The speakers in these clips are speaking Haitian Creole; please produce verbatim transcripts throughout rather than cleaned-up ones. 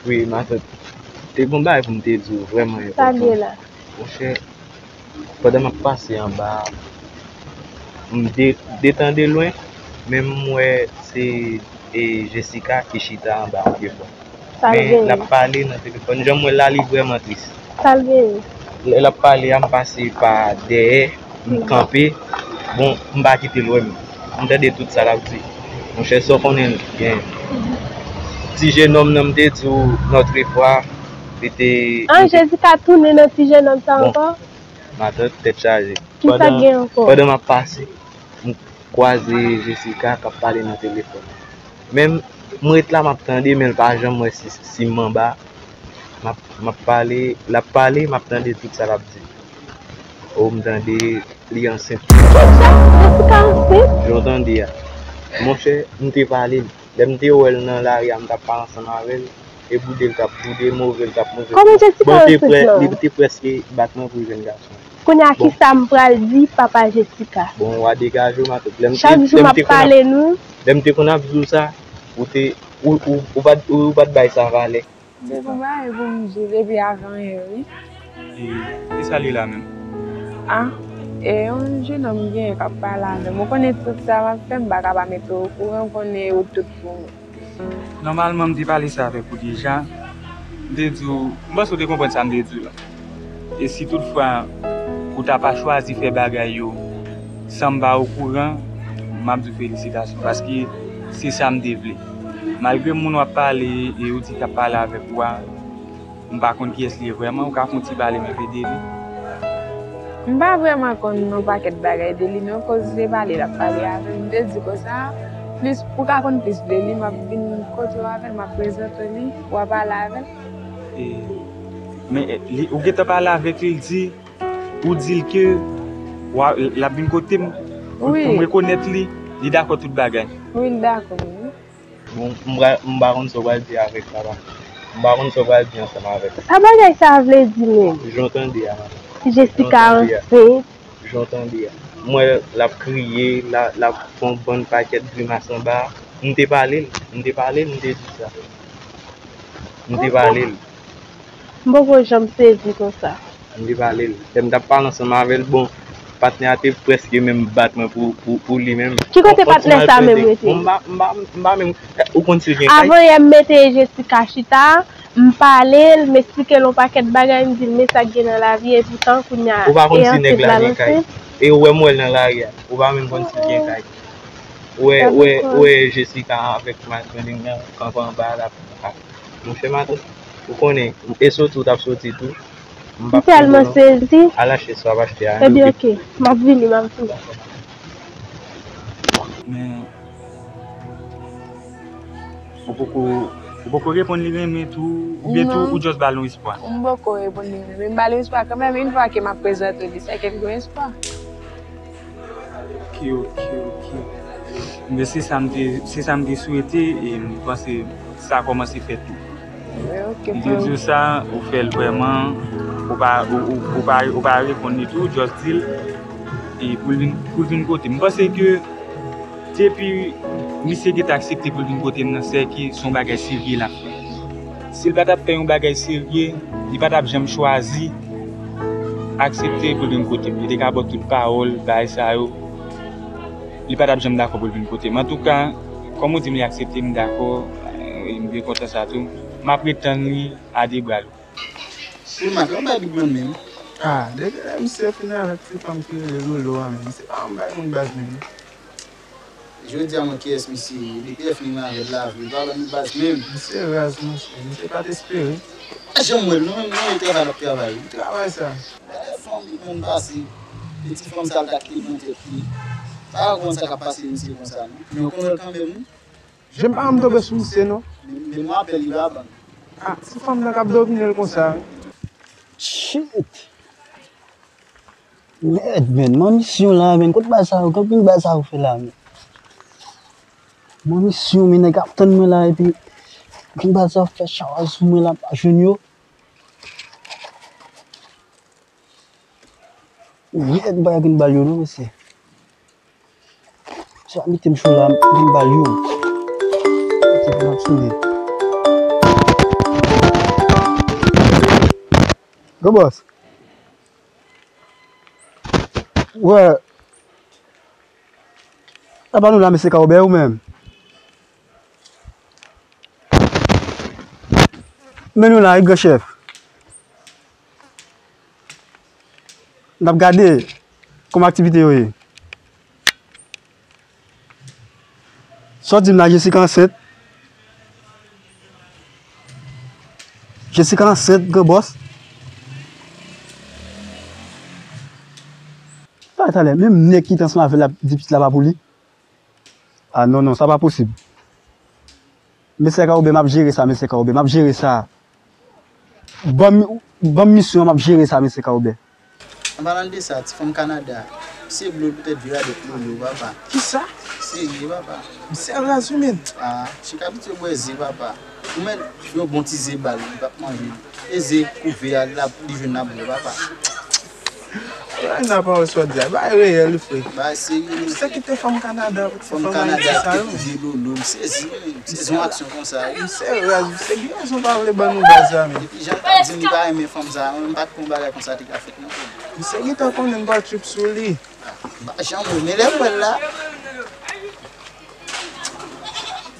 Wi, matant. Te gon bagay pou m te di w vrèman enpòtan. Sa l ye la? Monchè, pandan m ap pase anba a, m de, de tan de lwen, men m wè se, e, Jessica ki chita anba yon pye bwa. Sa l genyen? Men l ap pale nan telefòn. Jan m wè l la, li vrèman tris. Sa l genyen? Lè l ap pale a, m pase pa dèyè, m kanpe. Bon, m pa kite l wè m. M tande tout sa l ap di. Monchè, sa w konnen l gen. Ti jenòm nan m te di w lòt fwa, li te... An, Jessica tounen nan ti jenòm sa ankò? Matant, tèt chaje. Kisa k gen ankò? Pandan m ap pase, m kwaze Jessica k ap pale nan telefòn. Men m, m ret la, m ap tande, men l pa janm wè si, si m anba. M ap, m ap pale, l ap pale, m ap tande tout sa l ap di. O, m tande li ansent. Jessica ansent? Jan w tande a. Monchè, m te pale l. Lè m te wè l nan lari a, m t ap pale ansanm avè l. E boude l t ap boude, move l t ap move. Kòman Jessica ansent non? Li te prèske bat mwen pou l jwenn gason. Kounye a, kisa m pral di papa Jessica? Bon, w a degaje w, matant. Chak jou m ap pale nou. Lè m te konn ap di w sa, ou te, ou, ou, ou pa t, ou, ou pa t bay sa valè. Se pou bagay pou m di w depi avan yè, wi. E, e sa li la menm? A, e yon jenòm genyen k ap pale avè m. Ou konnen tout sa m ap fè, m pa ka pa mete w okouran, ou konnen ou tout pou mwen. Nòmalman, m te pale sa avèk ou deja. M te di w, m panse w te konprann sa m te di w la. E si toutfwa ou ta pa chwazi fè bagay yo san m pa okouran, m ap di w felisitasyon, paske se sa m te vle. Malgre moun w ap pale e ou di k ap pale avèk ou a, m pa konn kiyès li ye vrèman, ou ka fè yon ti pale m enpe de li? M pa vrèman konn yon pakèt bagay de li non, koz se pale l ap pale avè m. M te di konsa, plis, pou w ka konn plis de li, m ap vin kote w avè l, m ap prezante w li, w a pale avè l. E, men, e, li, ou gentan pale avèk li, l di, ou di l ke w a, l ap vin kote m pou, pou m rekonèt li, li dakò tout bagay. Wi, l dakò, wi. Bon, m pa, m pa konn sa w pral di avèk sa, pa. M pa konn sa w pral di ansanm avèk. Sa bagay sa vle di menm? Jan w tande a, matant. Jessica ansent. Jan w tande a. M wè l ap kriye, l a, l ap fè yon bann pakèt grimas anba a. M te pale l, m te pale l, m te di sa. M te pale l. M poko janm sezi konsa. M te pale l. Lè m t ap pale ansanm avè l, bon, patnè a te prèske menm bat mwen pou, pou, pou li menm. Ki kote patnè sa menm rete? Bon, m pa, m pa, m pa menm, ou konn si l gen kay? Avan yè m mete Jessica chita, m pale l, m eksplike l yon pakèt bagay, m di l men sa k gen nan lavi, epoutan kounye a, e ansent la l ansent. E ou wè m wè l nan lari a, ou pa menm konn si l gen kay. Ou wè, ou wè, ou wè Jessica avèk Marc Branding nan kanpe anba a l ap, ap, monchè matant, ou konnen, e soti ou t ap soti tou. M tèlman sezi. Al achte sa w ap achte a. Ebyen, oke. M ap vini, m ap vini. Men, ou poko, ou poko reponn li renmen tou, oubyen tou, ou just ba l yon espwa? Non. M poko reponn li renmen. M ba l yon espwa kanmenm, yon fwa ke m ap prezante li, se kèk gwo espwa. Ok, ok, ok. Men se sa m te, se sa m te swete, e m panse sa kòmanse fèt tou. M te di w sa, ou fè l vrèman, ou pa, ou, ou, ou pa, ou pa reponn li tou, just di l, e pou l vin, pou l vin kote m. M panse ke depi misye gentan aksepte pou l vin kote m nan, se ke se yon bagay serye l ap fè. Si l pa t ap fè yon bagay serye, li pa t ap janm chwazi aksepte pou l vin kote m. Li te ka ba w tout pawòl, bagay sa yo. Li pa t ap janm dakò pou l vin kote m. Antouka, kòm ou di m li aksepte, m dakò, e m byen kontan sa tou. M ap ret tann li a de bra l. Wi, Marc, yon bagay big man menm. Ah, depi lè misye fin avèk ti fanm ki rele Lolo a menm, se pa yon bagay moun baz menm. Jodi a mwen kiyès misye ye, depi lè fin avè l lavi, li pa ban nou baz menm. Misye raz, monchè, misye pa t espere. Pa janm wè l non, menm nan travay l ap travay. Li travay sa. Lè fanm li menm pase, e ti fanm sa l ta kite nan tèt li. Pa konn sa k ap pase misye konsa non. Men ou konn wè l kanmenm wi. Jem pa janm tonbe sou misye non. Men, men m apèl li pa ban. Ah, ti fanm nan k ap domine l konsa. Shit! Mèd, men, manmi Syon la, men, kot bagay sa yo, kot bagay sa yo fè la, men? Manmi Syon, men, nèg ap tann mwen la, epi, kot bagay sa yo fè chawa sou mwen la, m pa jwenn yo. Mèd, m pa ka vin ba l yo, non, mesye. Sa mete m cho la, m vin ba l yo. Mete m ap sonde. Yo, bòs. Wè. Apa nou la, mesye Kawobè, ou menm? Men nou la, wi, gran chèf. N ap gade kòman aktivite yo ye. Sa w di m la, Jessica ansent? Jessica ansent, gran bòs? Talè, talè, menm nèg ki te ansanm avè l ap di pitit la pa pou li. Ah, non, non, sa pa posib. Mesye Kawobè, m ap jere sa, mesye Kawobè, m ap jere sa. Ban m, ban m misyon an, m ap jere sa, mesye Kawobè. An palan de sa, ti fanm Kanada, misye blo l poutèt vye a dèt lolo, papa. Kisa? Serye, papa. Misye raz wi, menn. Ah, chik abitye bwè ze, papa. Ou mèt yon bon ti ze ba l, li p ap manje. E ze kouvè a, l ap, li jwenn ap bwè, papa. Ay, nan pawòl sa w di a, bagay reyèl wi, frè. Bagay serye, mesye. Misye kite fanm Kanada pou ti fanm Ayiti sa yo. Fanm Kanada ki vye lolo, m sezi, m sezi yon aksyon konsa wi. Misye raz, misye gen rezon pa vle ban nou baz la, menn. Epi jan l t ap di m li pa renmen fanm sa, mwen m pa t kwè yon bagay konsa te ka fèt non, frè. Misye gentan konnen m pral trip sou li. M pa janm wè, men lè m wè l la.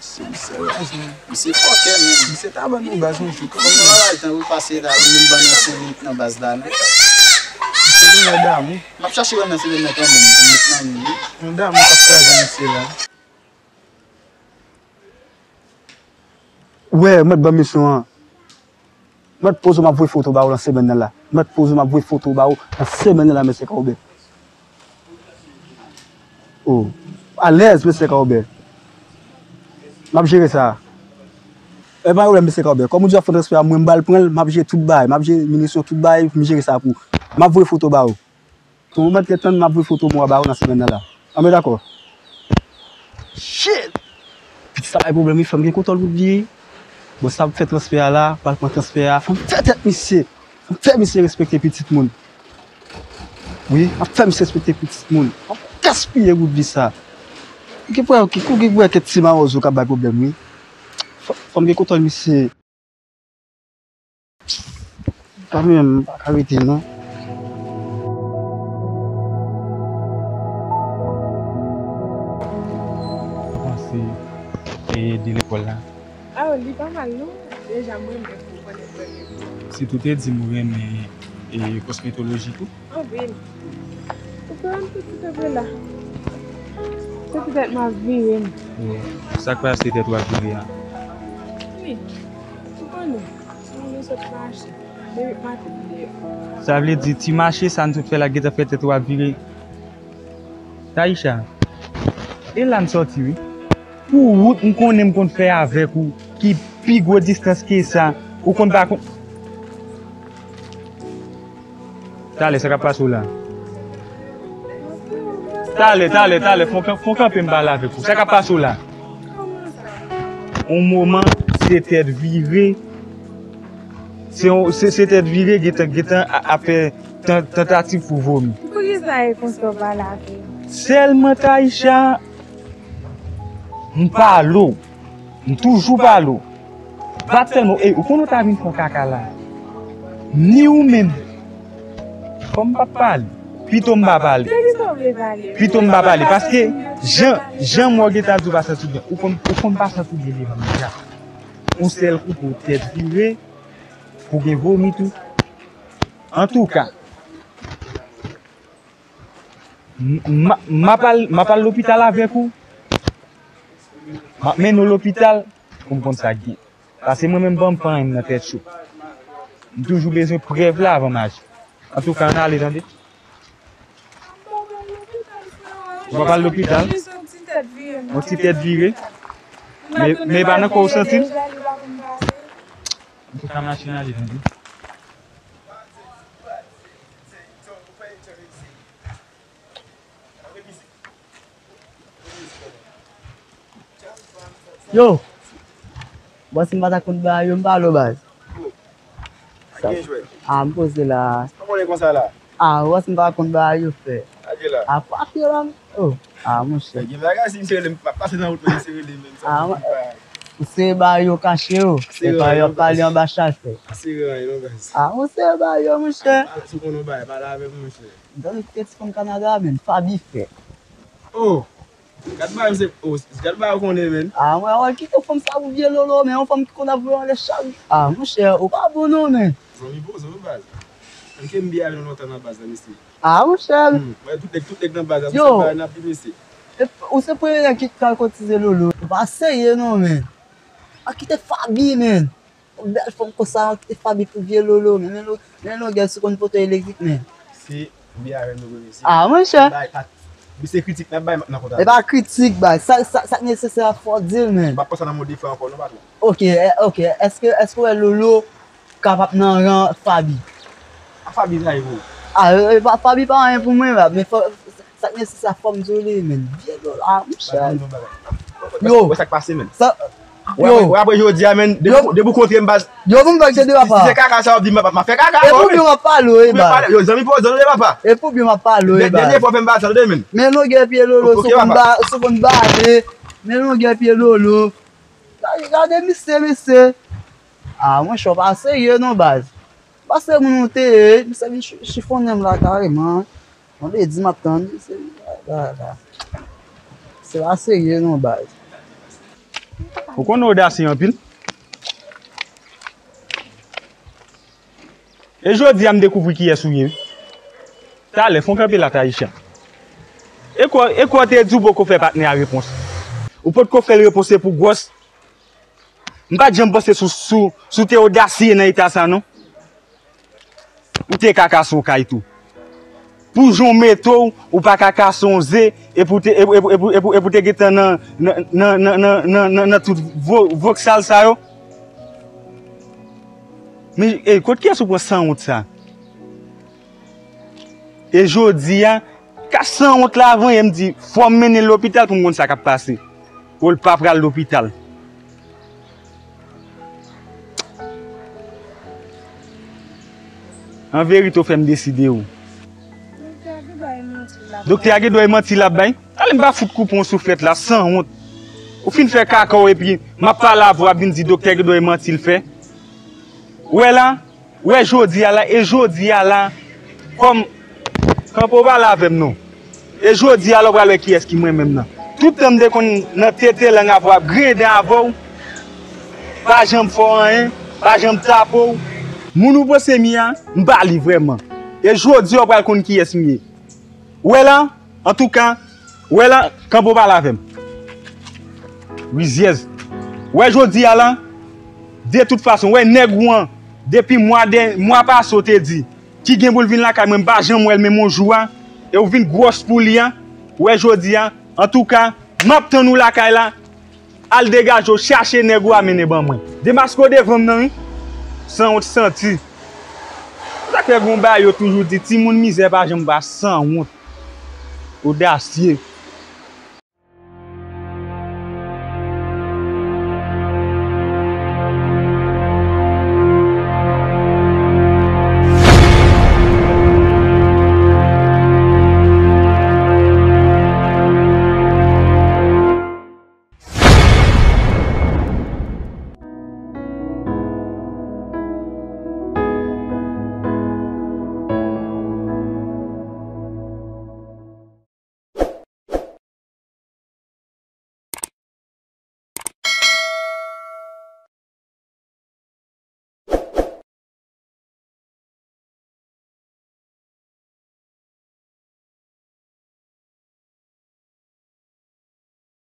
Misye, misye raz, menn. Misye fòkè, menn. Misye ta ban nou baz yon jou. Kòm nou pa bay tan pou pase la, nou menm ban nou senk minit nan baz la, non. Misye gen yon damou. M ap chache wè l nan semèn nan kanmenm, pou m met nan men li. Yon damou k ap kraze misye la. Wè, mèt ban misyon an. Mèt poze w, m ap voye foto ba ou nan semèn nan la. Mèt poze w, m ap voye foto ba ou nan semèn nan la, mesye Kawobè. Oh, alèz, mesye Kawobè. M ap jere sa. E pa pwoblèm, mesye Kawobè. Kòm ou di w ap fè transfè a, mwen m pral pran l, m ap jere tout bagay. M ap jere minisyon, tout bagay, m jere sa pou ou. M ap voye foto ba ou. Pou moman, t ret tann, m ap voye foto mwa ba ou nan semèn nan la. Anben dakò. Shit! Pitit sa bay pwoblèm wi, fò m gen kontwòl wout li. Bon, sa ap fè transfè a la, pral pran transfè a. Fò m fè tèt misye. Fò m fè misye respekte pitit moun. Wi, m ap fè misye respekte pitit moun. Fò m gaspiye wout li sa. Ou gen pou wè, ou gen pou wè kèk ti mawozo k ap bay pwoblèm wi. Fò, fò m gen kontwòl misye. Pa menm, m pa ka rete non. Ou panse, e, de lekòl la? Ah, li pa mal non. Deja m renmen pou konnen premye kou. Sitou te di m ou renmen, e, kosmetoloji tou. Anpil. Ou kwè m pitit anpil la? Se poutèt m ap vire m. Sa k pase tèt w ap vire a? Wi. Ou konnen, si m vin sot mache, depi maten m deyò. Sa vle di, ti mache sa n sot fè la gentan fè tèt w ap vire? Taïcha, e la n sòti wi. Pou wout m konnen m konn fè avèk ou, ki pi gwo distans ke sa, ou konn pa konn. Talè, sa k ap pase w la? Talè, talè, talè, fon, fon kanpe m pale avèk ou. Sa k ap pase w la? On moman, se tèt vire. Se yon, se, se tèt vire, gentan, gentan a, ap fè tan, tantativ pou vomi. Poukisa e konsa w pale avè m? Sèlman Taïcha, m pale w. M toujou pale w. Pa t sèlman, ey, ou konn ou ta vin fè kaka la. Ni ou menm. Kòm m p ap pale, pito m pa pale. De kisa w vle pale? Pito m pa pale, paske jan, jan m wè w gentan di w pa santi w byen, ou konn, ou konn pa santi w byen devan m deja. Yon sèl kou pou tèt vire, pou gen vomi tou. Antouka, m, m, m ap al, m ap al lopital avèk ou. M ap mennen w lopital pou m konn sa k gen. Paske mwen menm ban m pa anyen nan tèt cho. M toujou bezwen prèv la avan m aji. Antouka, ann ale tande. Ou pa pral lopital? Yon ti tèt vire. Men, men pa nan kò w santi l? Antouka, machin ale tande. Yo! Bòs m pa ta konn bagay yo, m pa lo baz. Sa gen jwèt. Ah, m poze la. Sa konnen konsa la? Ah, bòs m pa konn bagay yo fè. Adye la. Ah, fwa fye la. Oh, ah, monchè. Gen bagay si misye rele m, m ap pase nan wout mwen, misye rele m menm sa. Ah, m ap di bagay. Ou se ba yo kache yo. Epa yo ap pale anba chase. Asire anyen non baz. Ah, ou se ba yo, monchè. Pale sou konnen bay, pale avè m, monchè. Gade kite ti fanm Kanada, men, Fabi fè. Oh! Gad bagay misye, oh, gad bagay ou konnen, men. Ah, mwen, wè, kite fanm sa pou vye lolo, men, yon fanm ki konn ap voye anlè chak jou. Ah, monchè, ou pa bon non, men. Zanmi bon, zanmi baz. Ann ke m byen avè nou lontan nan baz la, mesye. Ah, monchè. Hmm, wè, tout nèg, tout nèg nan baz la, yo, se sa bagay nan pi, mesye. E, ou se premye nèg ki kal kotize lolo. Ou pa serye non, men. A kite Fabi, men. Yon bèl fanm konsa, a kite Fabi pou vye lolo, men. Men lo-, men longè sou konn poto elektrik, men. Se byen avè nou, mesye. Ah, monchè. Bay, misye kritik, n ap bay nan kontra. E pa kritik, bay. Sa, sa, sa k nesesè a, fò w di l, men. M pa pran sa nan move fwa ankò, non, patwon. Ok, eh, ok. Èske, èske w wè lolo kapab nan ran Fabi? A Fabi sa ye pou ou? Ah, eh, eh, pa, Fabi pa anyen pou mwen, la, men fò, sa k nesesè, fò m di w li, men. Vye lolo, ah, monchè. Yo. Wè sa k pase, men. Sa, yo. Wè, wè, apre jodi a, men, depi, depi w kontre m, baz. Yo, pou m fè kaka sa w ap di m, papa, m ap fè kaka. E pou byen m ap pale w, e baz. Yo, zanmi pou zanmi, papa. E pou byen m ap pale w, e baz. Dènye fwa w fè m baz, tande, men. Men longè pye lolo, sou konn ba, sou konn bale. Men longè pye lolo. Gade, gade misye, mesye. Ah, monchè, w pa serye non, baz. Pase moun ou te ye, misye vin chi-, chifonnen m la kareman. Mande di m ap tann, misye vin la, la. Se pa serye non, baz. Ou konnen w odasye anpil. E jodi a m dekouvri kiyès ou ye. Talè, fè w kanpe la, Taïcha. E kwa, e kwa w te di w poko fè patnè a repons? Ou potko fè l repons, se pou gwòs. M pa t janm panse sou, sou, sou te odasye nan eta sa, non. Ou te ka kase yon kay tou. Pou jan w mete w, ou pa ka kase yon ze, epi w te, epi, epi, epi, epi, epi w te gentan nan, nan, nan tout vo-, voksal sa yo. Men, e, kot kiyès ou pran sanwont sa? E jodi a, ka sanwont la vanyen m di, fò m mennen l lopital pou m konn sa k ap pase. Pou l pa pral lopital. An verite, w fè m deside w. Doktè a gen dwa e manti l ap bay. Ale, m pa fout koupe yon souflèt la, sanwont. Ou fin fè kaka w epi m ap pale avè w, w ap vin di doktè gen dwa e manti l fè. Ou wè la? Ou wè jodi a la, e jodi a la, kòm, kanpe w pale avè m non. E jodi a la, w pral wè kiyès ki mwen menm nan. Tout tan m te konn nan tete lang avè w, ap griyen dan avè w, pa janm fè w anyen, pa janm tape w. Moun ou panse m ye a, m pa li vrèman. E jodi a, w pral konn kiyès m ye. Ou wè la, antouka, ou wè la, kanpe w pale avè m. Rizyèz. Ou wè jodi a la, de tout fason, ou wè nèg ou an, depi mwa dè, mwa pase w te di, ki gen pou l vin lakay mwen, m pa janm wè l menm yon jou a, e w vin gwòs pou li a, ou wè jodi a, antouka, m ap tann ou lakay la, al degaje w, chache nèg ou a mennen ban mwen. Demaske w devan m nan, wi. Sanwont santi. Sa k fè gon bagay yo toujou di, timoun mizè pa janm pa sanwont. Odasye.